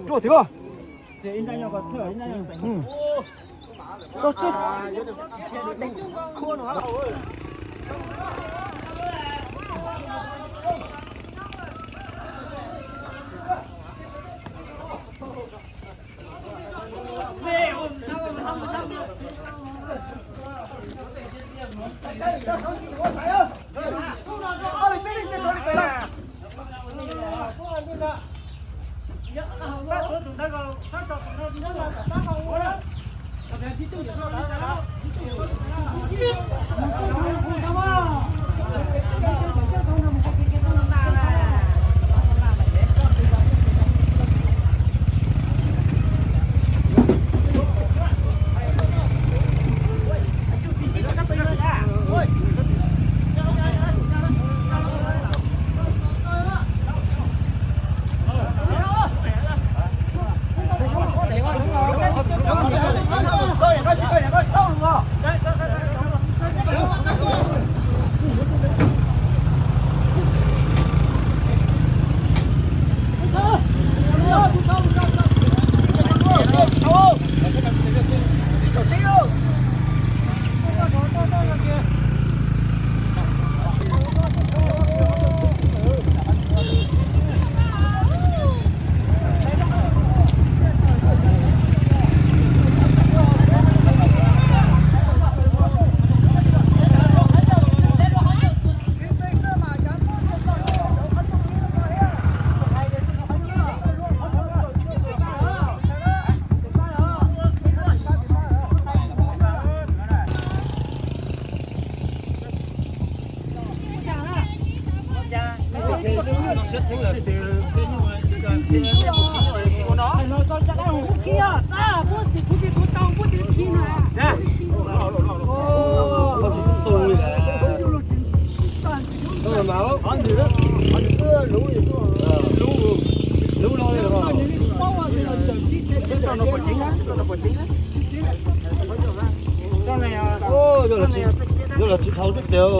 Rua thiab. Yog los tsis dhau twb tiag.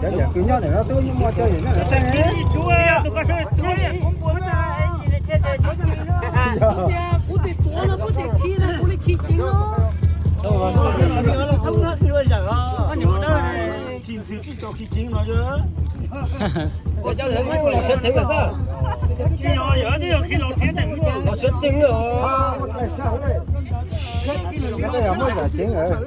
Cov yawm kwv nyob ntawm no twb muaj cov yawm nyob ntawm xeeb ne. Ua cas lawv los siab theev lawm xwb. Los siab theev lawm. Muaj yam ceev lawm.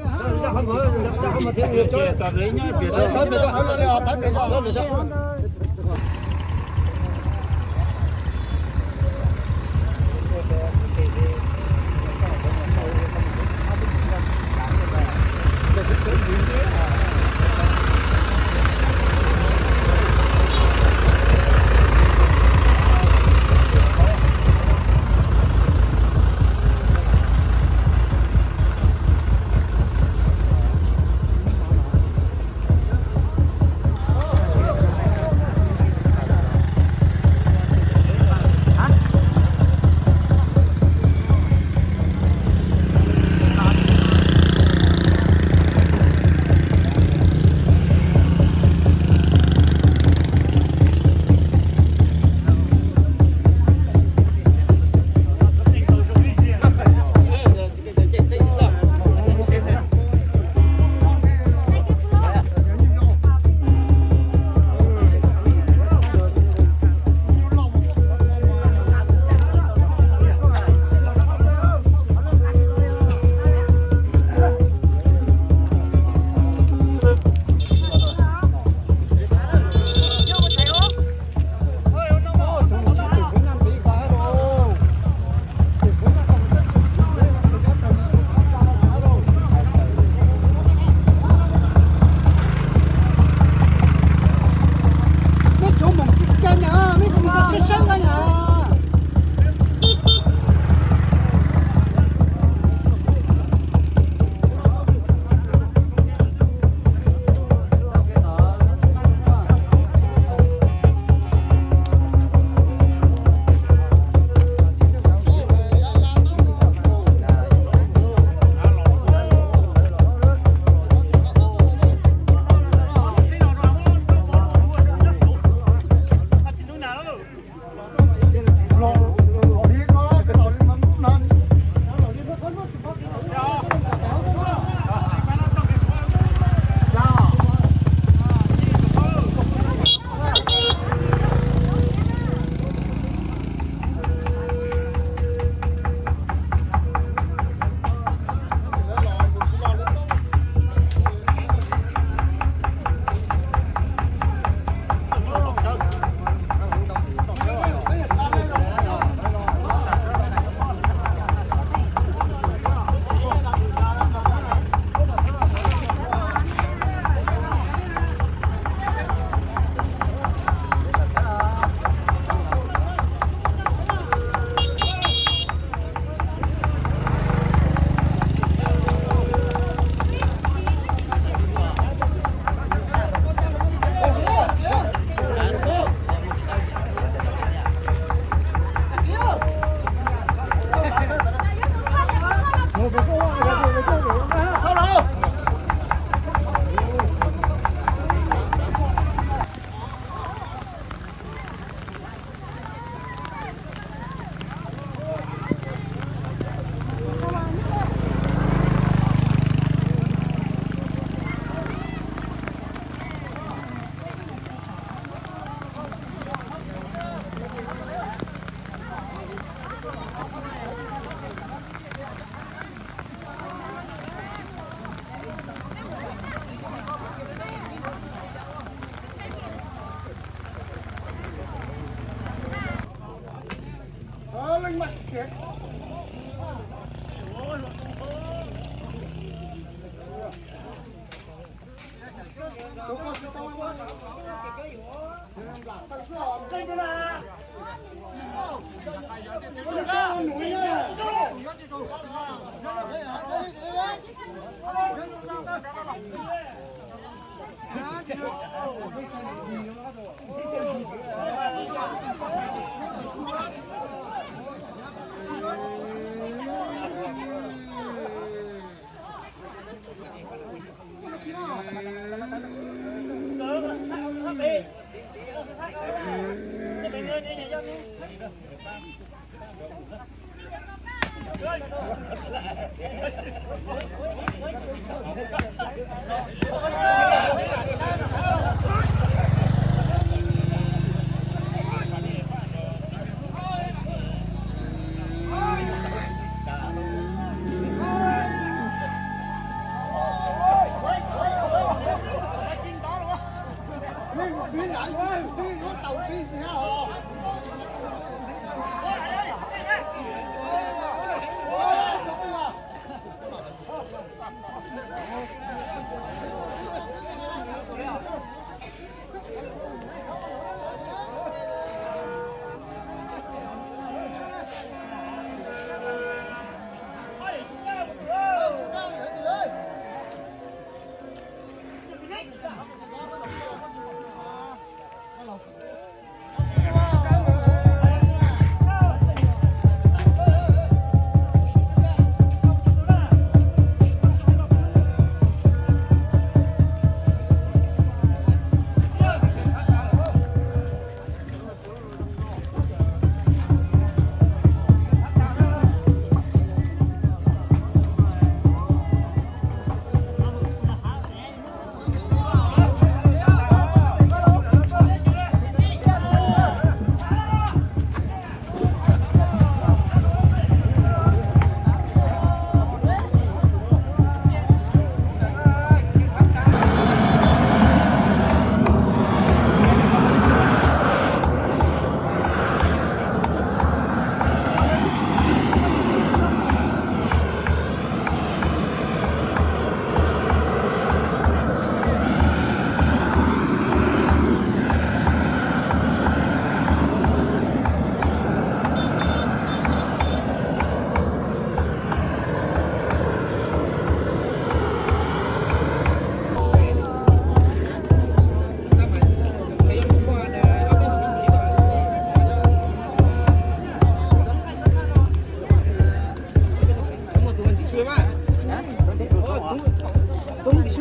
Txoov ntxiv xwb,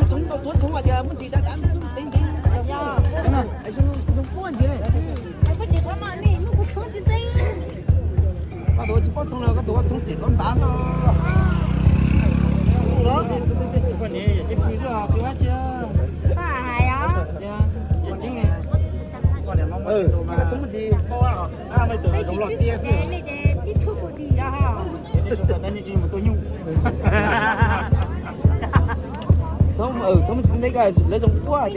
txoov tau tuav txoov hais tias muaj ntsis dab dab ntev ntev. Koj tuav tsis paub txoov no, koj tuav txoov riam rau ntav xwb. Txoov ntxiv. Txoov ntxiv teb ko lawv zoo quaj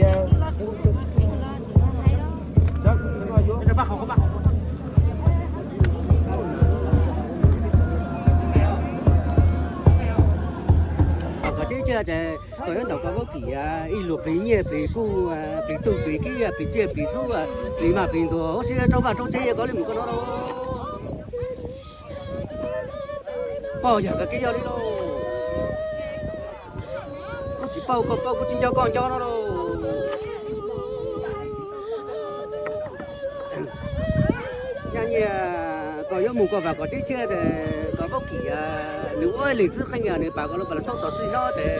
tias kom tseb tseg ces kom yuav ntaus koj vaub kim ib luag plig nyiaj plig kub, plig tug plig kib, plig tsiaj plig txhu, plig mas plig ntuag, huab si rau vaj rau tsev, koj li mus koj no lauj. Paub yog koj kev yog li lauj. Kuv tsis paub koj paub, kuv tsis nco koj nco no lauj. Nyiaj nyiaj, koj yuav mus koj vam kom tseb tseg, koj vaub kim nws ua ib leeg txwj qeej, nws pam koj lub pam los txhob txog txij no ces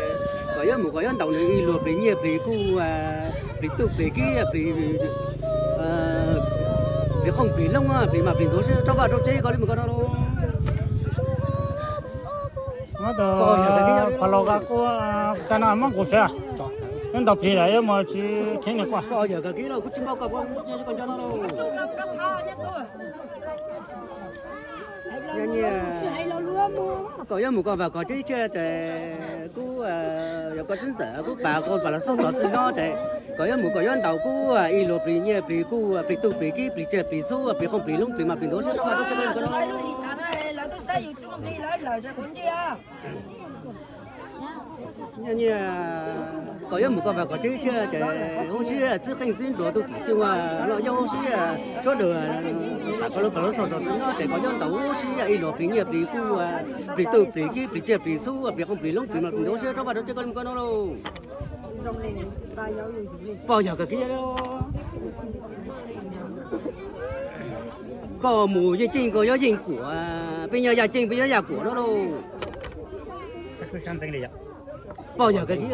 koj yuav mus koj yuav ntaus nws ib luag plig nyiaj plig kub, plig tug plig kib, plig, plig qhooj plig loob, plig mas plig ntuag, huab si rau vaj rau tsev, koj li mus koj no lauj. Pab laus qab quaj, cas no muab kuv siav, ntaus plig lawm yuav mus tsis kheev niag quaj. Koj yawg koj kev lauj, kuv tsis paub koj, koj nco no lauj. Nyiaj nyiaj, koj yuav mus koj vam kom tseb tseg ces kuv, yog koj txwj ntxawm kuv pam koj pam los txhob txog txij no ces koj yuav mus koj yuav ntaus kuv ib luag plig nyiaj plig kub, plig tug plig kib, plig tsiaj plig txhu, plig qhooj plig loob, plig mas plig ntuag, huab si rau vaj rau tsev, koj li mus koj no lauj. Lawv twb saib yus tsis muaj nqi lawv lawm ces kuv ntsia. Nyiaj nyiaj, koj yuav mus koj vas kom tsib tsiaj ces hub sib txib qeej txib nruas tus tim xyoo los yog hub sib sawv daws, kom lub kom lub xaus zos txwv nyob ces koj yuav ntaus hub sib ib los plig nyiaj plig kub, plig twj plig kib plig tsiaj plig txhub plig qoob plig loob plig mas plig ntaus hub sib rau vaj rau tsev koj li koj no lauj. Poj yog kawg kiag li. Koj mus yeej ceej koj yuav yeej kuam, peb nyob yaj ceej peb yuav yaj kuam no lauj. Poj yog kawg kiag li.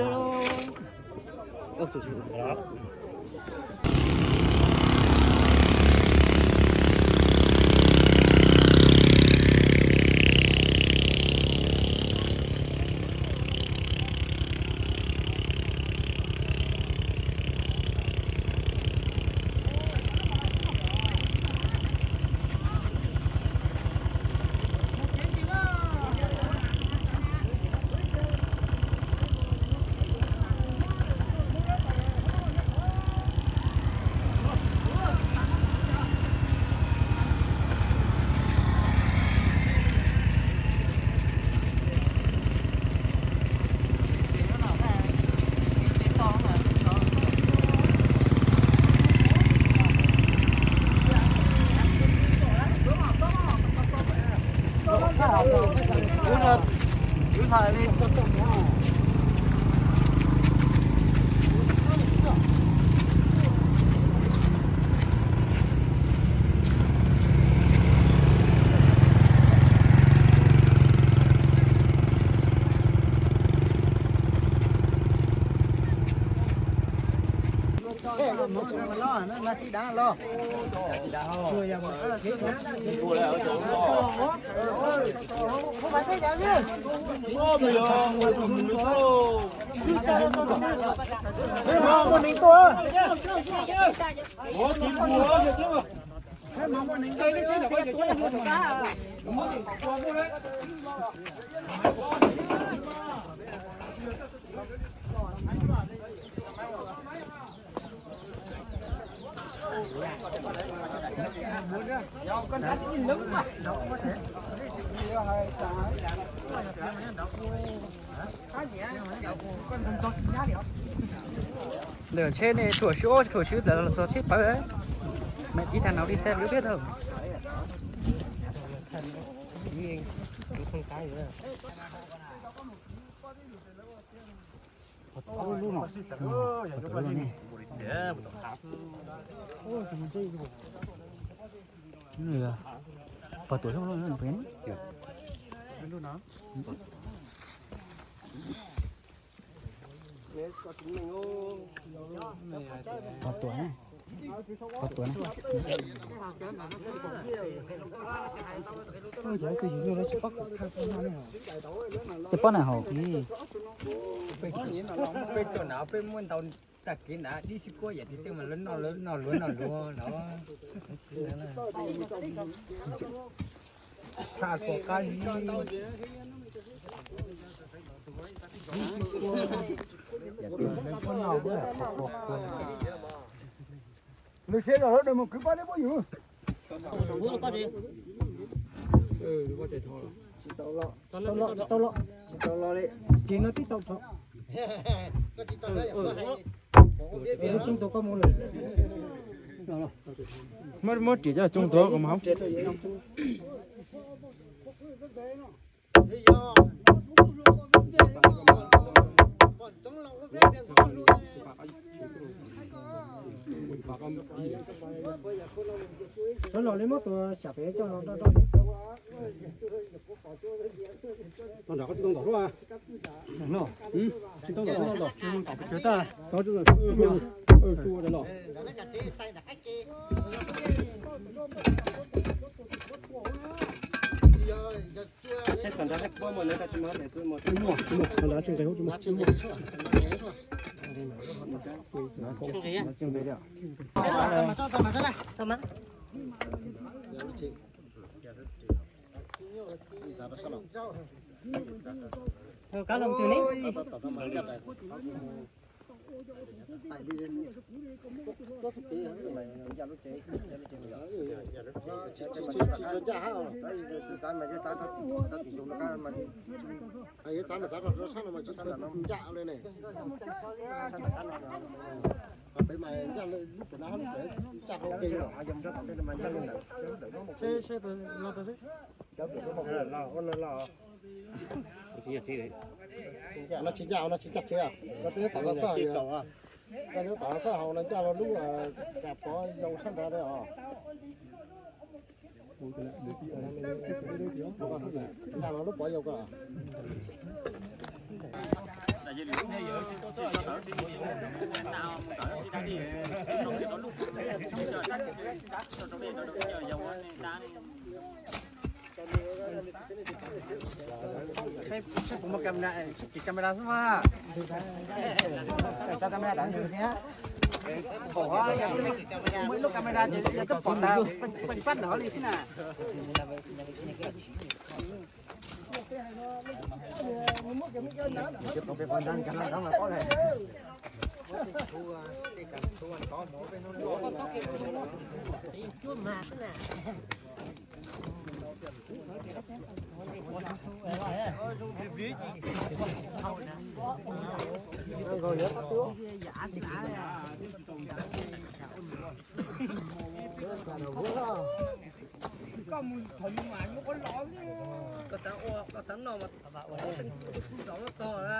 Lawm tsheb nej thuam swb ob thuam swb lawm los txog tsheb pawv. Maiv tib tag no li xe lub peb thaum. Pog tuam Pog tuam, pog tuam. Ces pob na hauv. Peb tuaj na peb muab ntau tag kev na dib xib kuab yam tib twg mas lawv noj lawv noj luav noj luav no. Tha kuas qab zib. Lawv siab zog lawv mus kwv pab thiab pab yus. Tsis tau los, tsis tau los, tsis tau los li. Ces no twb tau tso. Lub tsoob tuav koj mus lawm. Muab, muab riam coj tsoob tuav koj mus hauv. Sawv los li muab tus xyam pem coj los rau rau. Tau nram qab tsis tau ntom hluaj. Tsis tau ntom hluaj, ntom tsis tau ntom pes tsawg tag. Tau tsis tau ntom hluaj. Tsuas ua los. Seb tag nrho seb puab muaj ntawd tsis muaj, tsis muaj, tag nrho tsis nqis hauv tsis muaj. Kab loo twg ne? Tsis tshua ncaj hab. Txav mas txav rau sab no mas tsis tshua ncaj li ne. Peb mas ncaj lub pem no hab, lub pem ncaj hauv pem. Seb, seb, los tau seb. No tsis ncaj, no tsis ncaj tsev, no twb tom los xwb, no twb tom los xwb, hauv no ncaj los lub, pov yau sab nrad os. Ncaj los lub pov yau ko. Seb puas muaj camera, seb kis camera xwb mas. Tso camera tau thiab. Muaj ib lub camera ces yog twb pom tas peej pab ntawd li xwb na. Koj mus thaum mus mas yuav ua los, koj xav ua koj xav noj mas ua teeb kuv txog na.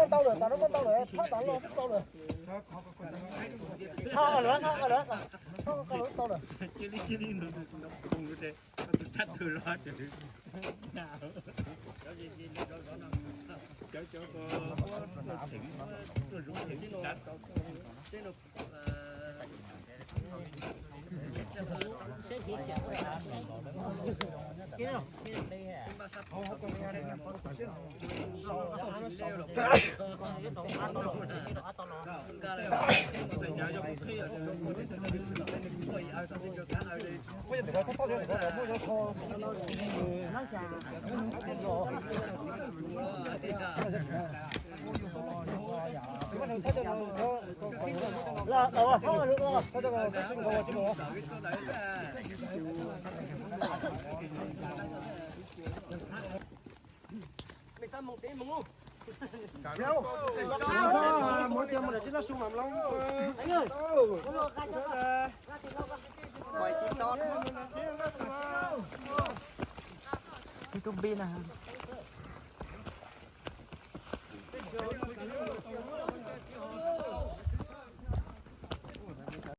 Tau lawm, tas no muab tau lawm, thab tas los tau lawm. Thab lawm, thab lawm, thab lawm, tau lawm. Ib tug npib na.